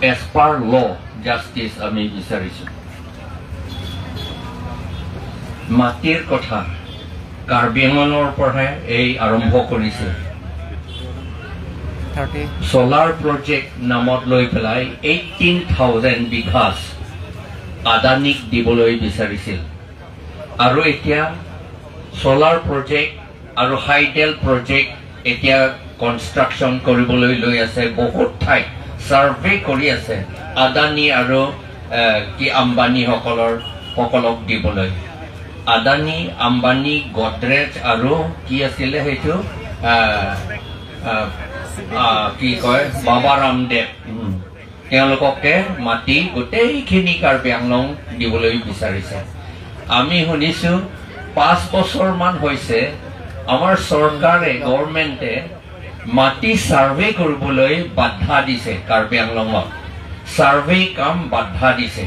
As per ল justice আমি বিচাৰিছোঁ। মাটিৰ কথা কাৰ্বি আংলঙৰ পৰাই এই আৰম্ভ কৰিছে। চ'লাৰ প্ৰজেক্ট নামত লৈ পেলাই 18,000 বিঘাছ আদানীক দিবলৈ বিচাৰিছিল আৰু এতিয়া চ'লাৰ প্ৰজেক্ট আৰু হাইডেল প্ৰজেক্ট এতিয়া কনষ্ট্ৰাকশ্যন কৰিবলৈ লৈ আছে। বহুত ঠাইত ছাৰ্ভে কৰি আছে আদানী আৰু কি আম্বানীসকলৰ সকলক দিবলৈ। আদানী, আম্বানী, গডৰেজ আৰু কি আছিলে সেইটো কি কয় বাবা ৰামদেৱ, তেওঁলোককে মাটি গোটেইখিনি কাৰ্বি আংলং দিবলৈ বিচাৰিছে। আমি শুনিছোঁ 5 বছৰমান হৈছে আমাৰ চৰকাৰে, গভৰ্ণমেণ্টে মাটি ছাৰ্ভে কৰিবলৈ বাধা দিছে। কাৰ্বি আংলঙত ছাৰ্ভে কাম বাধা দিছে,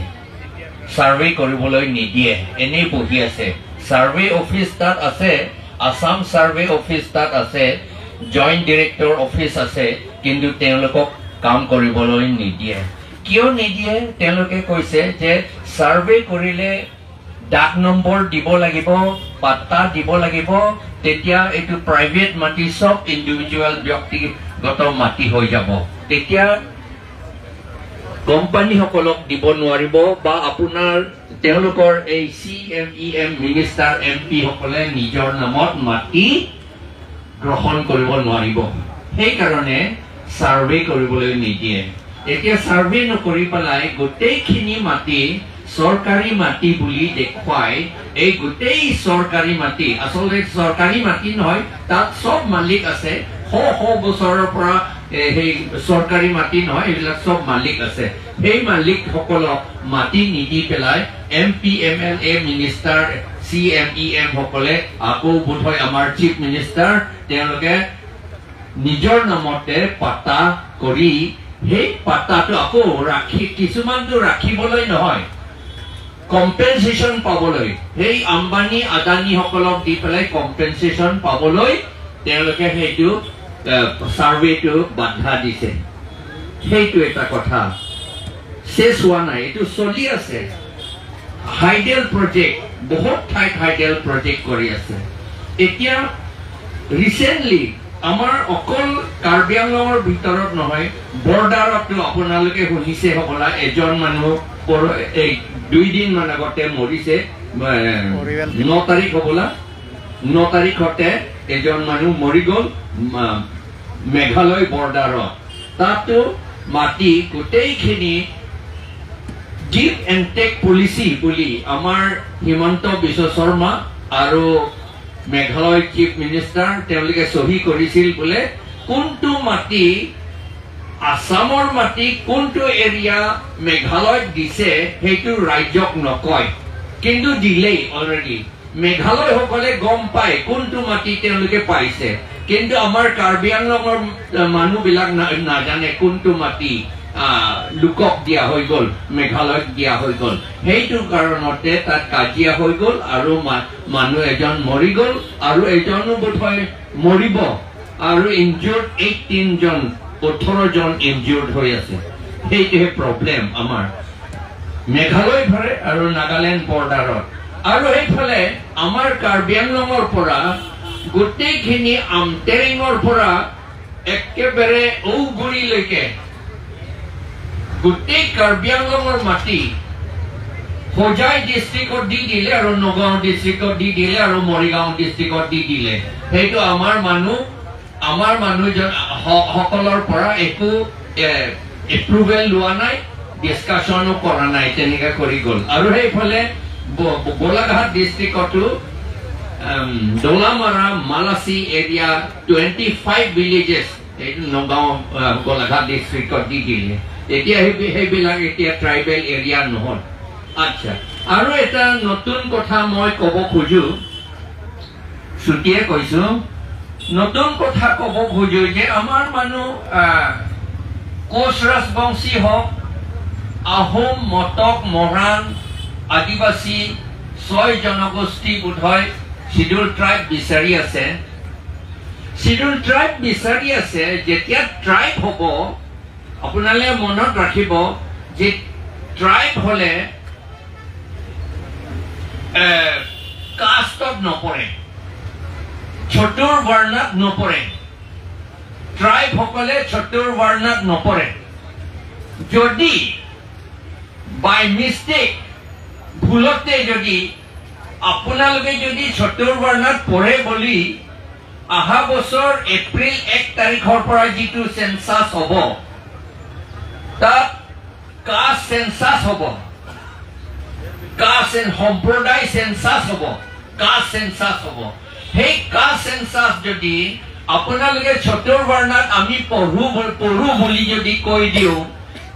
ছাৰ্ভে কৰিবলৈ নিদিয়ে, এনেই বহি আছে। ছাৰ্ভে অফিচ তাত আছে, আছাম ছাৰ্ভে অফিচ তাত আছে, জইণ্ট ডিৰেক্টৰ অফিচ আছে, কিন্তু তেওঁলোকক কাম কৰিবলৈ নিদিয়ে। কিয় নিদিয়ে? তেওঁলোকে কৈছে যে ছাৰ্ভে কৰিলে ডাক নম্বৰ দিব লাগিব, পাট্টা দিব লাগিব, তেতিয়া এইটো প্ৰাইভেট মাটি চব ইণ্ডিভিজুৱেল ব্যক্তিগত মাটি হৈ যাব, তেতিয়া কোম্পানীসকলক দিব নোৱাৰিব বা আপোনাৰ তেওঁলোকৰ এই CM, EM, minister, MP সকলে নিজৰ নামত মাটি গ্ৰহণ কৰিব নোৱাৰিব। সেইকাৰণে ছাৰ্ভে কৰিবলৈ নিদিয়ে। এতিয়া ছাৰ্ভে নকৰি পেলাই গোটেইখিনি মাটি চৰকাৰী মাটি বুলি দেখুৱাই এই গোটেই চৰকাৰী মাটি আচলতে চৰকাৰী মাটি নহয়, তাত চব মালিক আছে। শ শ বছৰৰ পৰা সেই চৰকাৰী মাটি নহয়, এইবিলাক চব মালিক আছে। সেই মালিকসকলক মাটি নিদি পেলাই MP, MLA, minister, CM, EM সকলে আকৌ বোধহয় আমাৰ চিফ মিনিষ্টাৰ তেওঁলোকে নিজৰ নামতে পাতা কৰি সেই পাতাটো আকৌ ৰাখি, কিছুমানটো ৰাখিবলৈ নহয়, কম্পেনচেশ্যন পাবলৈ, সেই আম্বানী আদানীসকলক দি পেলাই কম্পেনচেশ্যন পাবলৈ তেওঁলোকে সেইটো ছাৰ্ভেটো বাধা দিছে। সেইটো এটা কথা শেষ হোৱা নাই, এইটো চলি আছে। হাইডেল প্ৰজেক্ট বহুত ঠাইত হাইডেল প্ৰজেক্ট কৰি আছে। এতিয়া ৰিচেণ্টলি আমাৰ অকল কাৰ্বি আংলঙৰ ভিতৰত নহয়, বৰ্ডাৰতো আপোনালোকে শুনিছে হ'বলা, এজন মানুহ এই 2 দিনমান আগতে মৰিছে, 9 তাৰিখ হ'বলা, 9 তাৰিখতে এজন মানুহ মৰি গ'ল মেঘালয় বৰ্ডাৰত। তাতো মাটি গোটেইখিনি গিভ এণ্ড টেক পলিচি বুলি আমাৰ হিমন্ত বিশ্ব শৰ্মা আৰু মেঘালয় চিফ মিনিষ্টাৰ তেওঁলোকে চহী কৰিছিল বোলে, কোনটো মাটি আছামৰ মাটি কোনটো এৰিয়া মেঘালয়ত দিছে সেইটো ৰাজ্যক নকয়, কিন্তু দিলেই অলৰেডি। মেঘালয়সকলে গম পায় কোনটো মাটি তেওঁলোকে পাইছে, কিন্তু আমাৰ কাৰ্বি আংলঙৰ মানুহবিলাক নাজানে কোনটো মাটি লোকক দিয়া হৈ গ'ল, মেঘালয়ত দিয়া হৈ গ'ল। সেইটো কাৰণতে তাত কাজিয়া হৈ গ'ল আৰু মানুহ এজন মৰি গ'ল আৰু এজনো বোধহয় মৰিব আৰু ইনজিয়ৰ্ড 18 জন, 18 জন ইনজিয়ৰ্ড হৈ আছে। সেইটোহে প্ৰব্লেম আমাৰ মেঘালয় ফালে আৰু নাগালেণ্ড বৰ্ডাৰত। আৰু সেইফালে আমাৰ কাৰ্বি আংলঙৰ পৰা গোটেইখিনি আমটেৰেঙৰ পৰা একেবাৰে ঔগুৰিলৈকে গোটেই কাৰ্বি আংলঙৰ মাটি হোজাই ডিষ্ট্ৰিক্টত দি দিলে আৰু নগাঁও ডিষ্ট্ৰিক্টত দি দিলে আৰু মৰিগাঁও ডিষ্ট্ৰিক্টত দি দিলে। সেইটো আমাৰ মানুহ, আমাৰ মানুহজন সকলৰ পৰা একো এপ্ৰুভেল লোৱা নাই, ডিছকাশ্যনো কৰা নাই, তেনেকে কৰি গ'ল। আৰু সেইফালে গোলাঘাট ডিষ্ট্ৰিক্টতো দোলামাৰা, মালাচি এৰিয়া 25 ভিলেজেছ এইটো নগাঁও গোলাঘাট ডিষ্ট্ৰিক্টত দি দিলে। এতিয়া সেইবিলাক এতিয়া ট্ৰাইবেল এৰিয়া নহয়। আচ্ছা, আৰু এটা নতুন কথা মই ক'ব খোজো, ছুটিয়ে কৈছো, নতুন কথা ক'ব খোজো যে আমাৰ মানুহ কোচ ৰাজবংশী হওক, আহোম, মটক, মৰাণ, আদিবাসী 6 জনগোষ্ঠী বোধহয় চিডিউল ট্ৰাইব বিচাৰি আছে। চিডিউল ট্ৰাইব বিচাৰি আছে, যেতিয়া ট্ৰাইব হ'ব আপোনালোকে মনত ৰাখিব যে ট্ৰাইব হলে কাষ্টত নপৰে, চতুৰ্বৰ্ণত নপৰে। ট্ৰাইব সকলে চতুৰ্বৰ্ণত নপৰে। যদি বাই মিষ্টেক ভুলতে যদি আপোনালোকে যদি চতুৰ্বৰ্ণত পৰে বুলি অহা বছৰ এপ্ৰিল 1 তাৰিখৰ পৰা যিটো চেঞ্চাছ হ'ব, তাত কাষ্ট চেঞ্চাছ হ'ব, কাষ্ট সম্প্ৰদায় চেঞ্চাছ হ'ব, কাষ্ট চেঞ্চাছ হ'ব। সেই কাষ্ট চেঞ্চাছ যদি আপোনালোকে চতুৰ্বৰ্ণত আমি পঢ়ো বুলি যদি কৈ দিওঁ,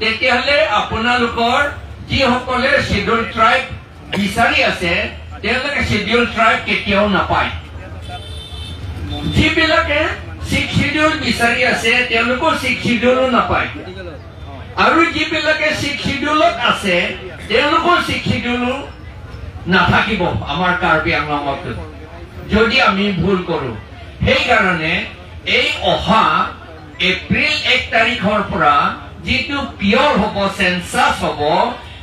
তেতিয়াহ'লে আপোনালোকৰ যিসকলে শ্বেডিউল ট্ৰাইব বিচাৰি আছে তেওঁলোকে শ্বেডিউল ট্ৰাইব কেতিয়াও নাপায়। যিবিলাকে ছিক্স শ্বেডিউল বিচাৰি আছে তেওঁলোকো ছিক্স শ্বেডিউলো নাপায়, আৰু যিবিলাকে ছিক্স শ্বেডিউলত আছে তেওঁলোকো ছিক্স শ্বেডিউলো নাথাকিব আমাৰ কাৰ্বি আংলঙত যদি আমি ভুল কৰো। সেইকাৰণে এই অহা এপ্ৰিল 1 তাৰিখৰ পৰা যিটো পিয়ৰ হ'ব, চেঞ্চাছ হ'ব,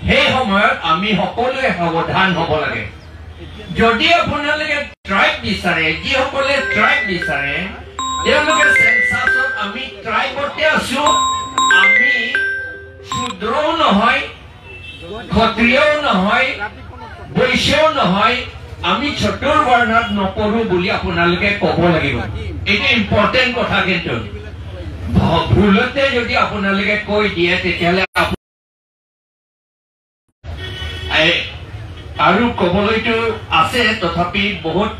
সেই সময়ত আমি সকলোৱে সাৱধান হ'ব লাগে। যদি আপোনালোকে ট্ৰাইব বিচাৰে, যিসকলে ট্ৰাইব বিচাৰে তেওঁলোকে চেঞ্চাছত আমি ট্ৰাইবতে আছো, আমি শূদ্ৰও নহয়, ক্ষত্ৰিয়ও নহয়, বৈশ্যও নহয়, আমি চতুৰ্বৰ্ণত নপঢ়ো বুলি আপোনালোকে ক'ব লাগিব। এইটো ইম্পৰ্টেণ্ট কথা। কিন্তু ভুলতে যদি আপোনালোকে কৈ দিয়ে তেতিয়াহ'লে আৰু ক'বলৈতো আছে, তথাপি বহুত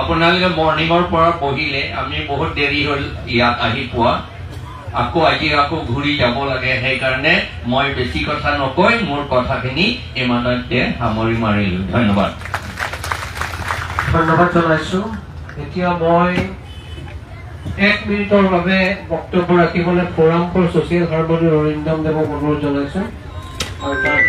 আপোনালোকে মৰ্ণিঙৰ পৰা বহিলে, আমি বহুত দেৰি হ'ল ইয়াত আহি পোৱা, আকৌ আজি আকৌ ঘূৰি যাব লাগে, সেইকাৰণে মই বেছি কথা নকৈ মোৰ কথাখিনি ইমানতে সামৰি মাৰিলো। ধন্যবাদ। ধন্যবাদ জনাইছো। এতিয়া মই 1 মিনিটৰ বাবে বক্তব্য ৰাখিবলৈ ফ'ৰাম ফৰ ছ'চিয়েল হাৰমনিৰ অৰিন্দম দেৱক অনুৰোধ জনাইছো। আৰু তাৰ